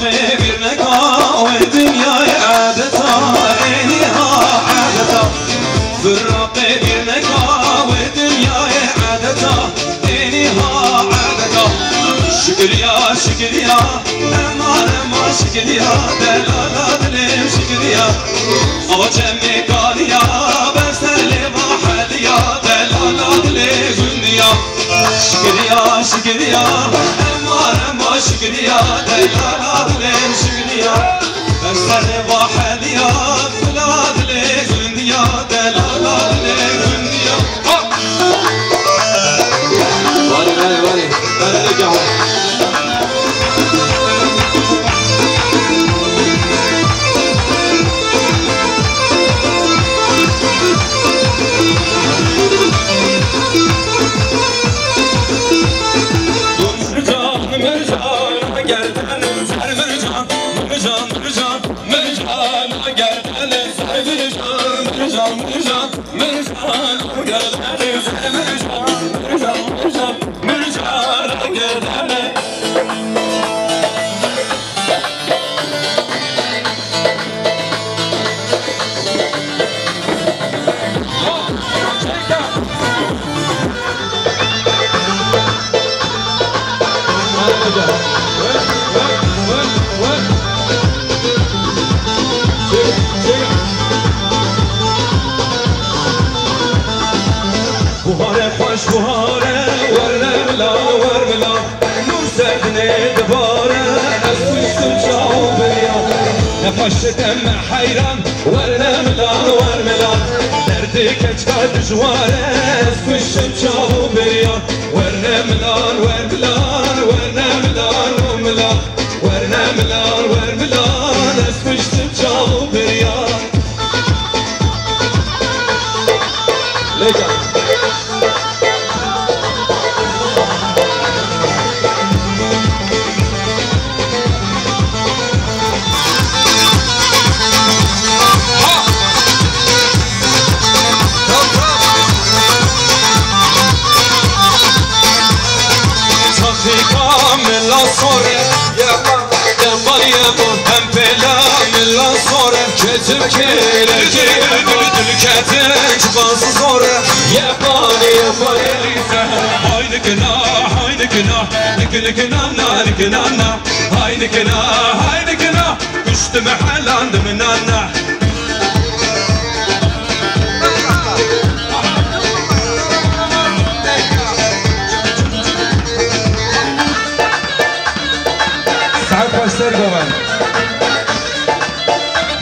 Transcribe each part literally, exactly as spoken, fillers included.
Qê bîr neka wê dinyayê edeta, ê niha edeta. Firaqê bîr neka wê dinyayê edeta, ê niha edeta. Şikiriya, şikiriya, ema, ema şikiriya, delala dilê min şikiriya. Ava çemê kaliya, ber ser lê va heliya, delala dilê gundiya. Şikiriya, şikiriya, ema, ema şikiriya, delala dilê min şikiriya. Ber ser lê va heliya, bila dilê gundiya, delala dilê gundiya. Ha! Varê, varê, varê. Erê, erê, gel. Mircan, mircan, gel, ser mircan, mircan, mircan, mircan, gel, ser mircan, mircan, mircan. Buhare xweş buhare, werne mila, wer mila. Nûr ser dinê dibare, ez kuştim çaw biriya. Ne xweş didim me heyran, werne mila, wer mila. Derdê keçika dijware, ez kuştim çaw biriya. Werne milan, wer milan, werne milan, o milan. Werne milan, wer milan, ez kuştim çaw biriya. Lêka. Çaxîka mila sor e, yepa, yepa, yepa. Em pêla mila sor e, keçim kêre, kêre, dul, dul, ketin çiqas zor e. Yepa, yepa, yepa. Hay nikina, hay nikina, nik, nikina, na, nikina, na. Hay nikina, hay nikina, kuştim helandim nana. Saet xweş ser goven.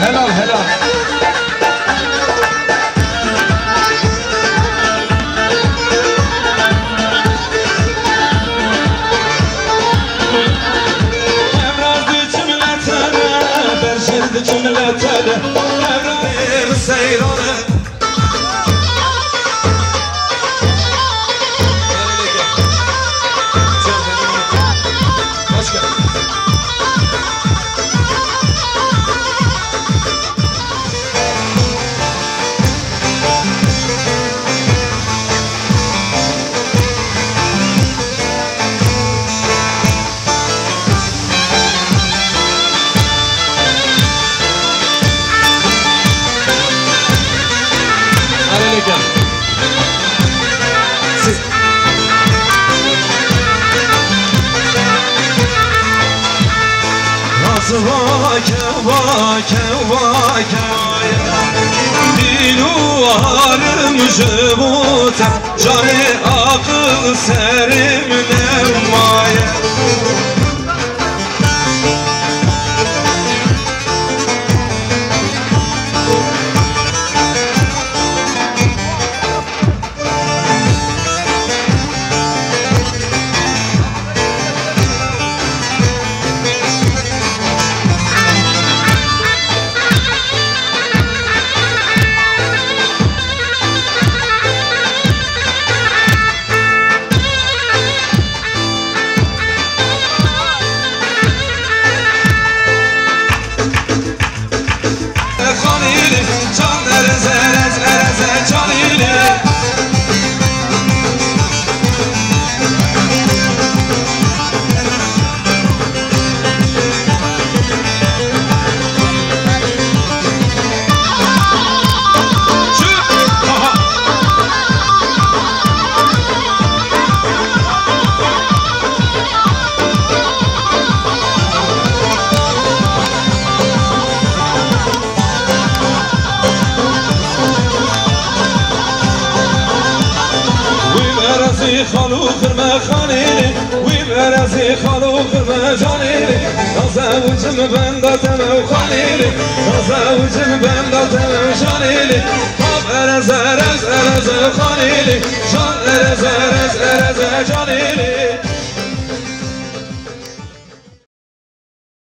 Helal, helal. Evraz diçim letene, berşir diçim letene. Evraz seyrane. Hoş geldin. Vake, vake, vake. Dîn û arim ji bo te, canê aqil serê min nemaye. Xalo xirme xanê lê, wî berezê xalo xirme canê lê. Tazewicim benda te me û xanê lê, tazewicim benda te me û janê lê. Ha berez erez erez xanê lê, can erez erez erez canê lê.